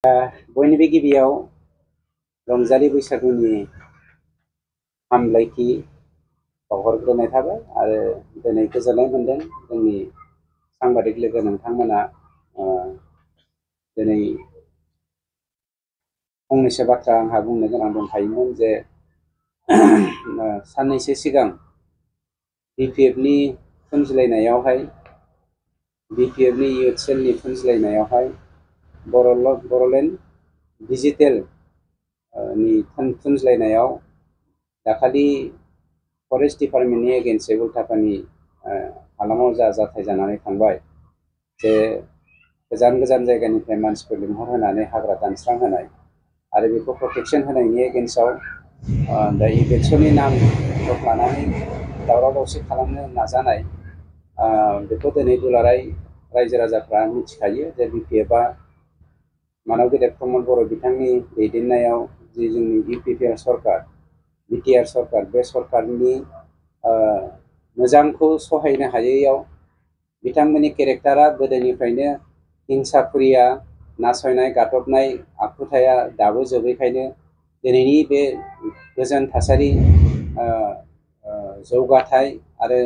बयनिबो गिबियाव रंजालि बैसागुनि हामलायथि बावहरग्रोनाय थाबाय आरो दिनै गोजोननाय मोनदों जोंनि सांबादिक लोगो नोंथांमोना दिनै फंनैसो बाथ्रा आंहा बुंनो गोनां दंखायोमोन जे साननैसो सिगां बिपिएफनि फुनजिलायनायावहाय बिपिएफनि इउथ सेलनि फुनजिलायनायावहाय बर'लेण्ड डिजिटेल नि फुनजिलायनायाव दाखालि फरेस्ट डिपार्टमेन्टनि एगेन्सै उल्टापानि हालामाव जा जाथाय जानानै थांबाय जे गोजान गोजान जायगानिफ्राय मानसिफोर लिंहरहोनानै हाग्रा दानस्रांहोनाय आरो बेखौ प्रटेक्शन होनायनि एगेन्स्टआव दा इलेक्शननि नाम लानानै दावराव दावसि खालामनो नाजानाय बेखौ दिनै दुलाराय रायजो राजाफ्रा मिथिखायो जे बिपिएफआ मानव गेदेर प्रमद बर' बिथांनि दैदेननायाव जि जोंनि इउपिपिएल सरकार बिटिआर सरकार बे सरकारनि मोजांखौ सहायनो हायैयाव बिथांमोननि केरेक्टारा गोदोनिफ्रायनो हिंसाफुरिया नासयनाय गादबनाय आखुथाया दाबो जोबैखायनो दिनैनि बे गोजोन थासारि जौगाथाय आरो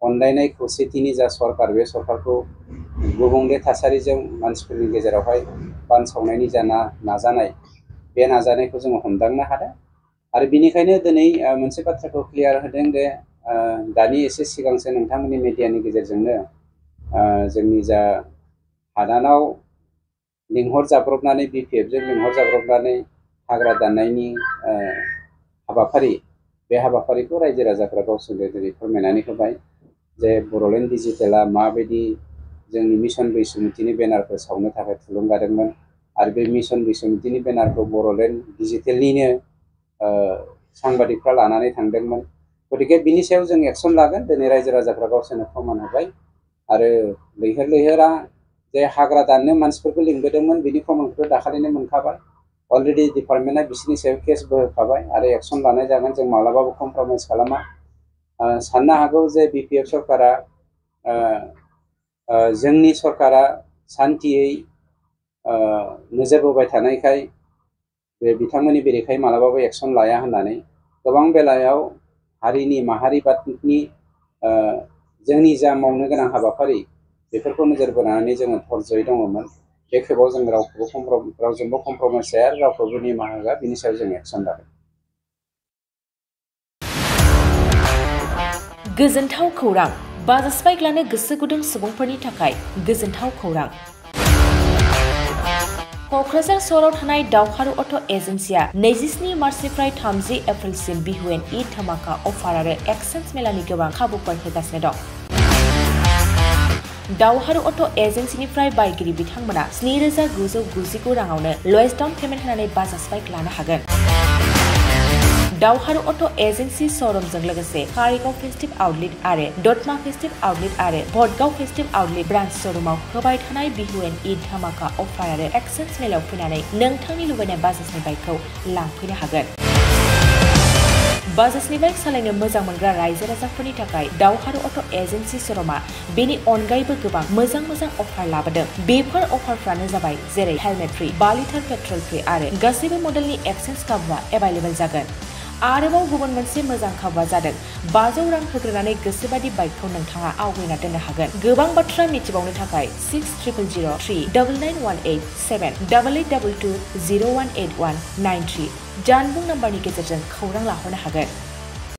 अनलायनाय खौसेथिनि जा सरकार बे सरकारखौ गुबुंले थासारिजों मानसिफोरनि गेजेरावहाय बानसावनायनि जा नाजानाय बे नाजानायखौ जोङो हमदांनो हादों आरो बिनिखायनो दिनै मोनसे बाथ्राखौ क्लियार होदों जे दानि एसे सिगांसो नोंथांमोननि मिडियानि गेजेरजोंनो जोंनि जा हादानाव लिंहरजाब्रबनानै बिपिएफजों लिंहरजाब्रबनानै हाग्रा दाननायनि हाबाफारि बे हाबाफारिखौ रायजो राजाफ्रा गावसोरनो दिनै फोरमायनानै होबाय जे बर'लेण्ड डिजिटेला माबायदि जोंनि मिशन बैसुमुतिनि बेनारखौ सावनो थाखाय थुलुंगादोंमोन आरो बे मिशन बैसुमुतिनि बेनारखौ बर'लेण्ड डिजिटेलनिनो सांबादिकफ्रा लानानै थांदोंमोन गतिके बिनि सायाव जों एक्सन लागोन दिनै रायजो राजाफ्रा गावसोरनो फोरमान होबाय आरो लैहोर लैहोरा जे हाग्रा दाननो मानसिफोरखौ लिंबोदोंमोन बिनि प्रमानखौथ' दाखालिनो मोनखाबाय अलरेडि डिपार्टमेन्टआ बिसोरनि सायाव केसबो होखाबाय आरो एक्सन लानाय जागोन जों मालाबाबो कमप्रमाइज खालामा साननो हागौ जे बिपिएफ सरकारा जोंनि सरकारा सान्थियै नोजोर बोबाय थानायखाय बे बिथांमोननि बेरेखायै मालाबाबो एक्सन लाया होननानै गोबां बेलायाव हारिनि माहारिबादनि जोंनि जा मावनो गोनां हाबाफारि बेफोरखौ नोजोर बोनानै जोङो धर्जयै दङमोन बे खेबाव जों रावजोंबो कमप्रमाइज जाया रावखौबो निमाहा होआ बिनि सायाव जों एक्सन लागोन। गोजोनथाव खौरां बाजाज बाइक लानो गोसो गुदुं सुबुंफोरनि थाखाय गोजोनथाव खौरां क'क्राझार सहराव थानाय दावहारु अट' एजेन्सिया 27 मार्चनिफ्राय 30 एप्रिलसिम बिहु एन्ड ईद धमाका अफार आरो एक्सचेन्ज मेलानि गोबां खाबुफोर होगासिनो दं। दावहारु अट' एजेन्सिनिफ्राय बायगिरि बिथांमोना 7,999 राङावनो लवेस्ट डाउन पेमेन्ट होनानै बाजाज बाइक लानो हागोन। दावहारु अट' एजेन्सि श'रुमजों लोगोसे कारिगाव फेस्टिभ आउटलेट आरो दतमा फेस्टिभ आउटलेट आरो भटगाव फेस्टिभ आउटलेट ब्रान्च श'रुमाव होबाय थानाय बिहु एन्ड ईद धमाका अफार आरो एक्सचेन्ज मेलायाव फैनानै नोंथांनि लुबैनाय बाजाजनि बाइकखौ लांफैनो हागोन। बाजाजनि बाइक सालायनो मोजां मोनग्रा रायजो राजाफोरनि थाखाय दावहारु अट' एजेन्सि श'रुमा बेनि अनगायैबो गोबां मोजां अफार लाबोदों। बेफोर अफारफ्रानो जाबाय जेरै helmet free, 2 litre petrol free आरो गासैबो मडेलनि एक्सचेन्ज खाबुआ एभेलेबल जागोन। आरोबाव गुबुन मोनसे मोजां खाबुआ जादों 500 रां होग्रोनानै गोसोबादि बाइकखौ नोंथाङा आवगायना दोननो हागोन। गोबां बाथ्रा मिथिबावनो थाखाय 60000399878822018193 जानबुं नाम्बारनि गेजेरजों खौरां लाहरनो हागोन।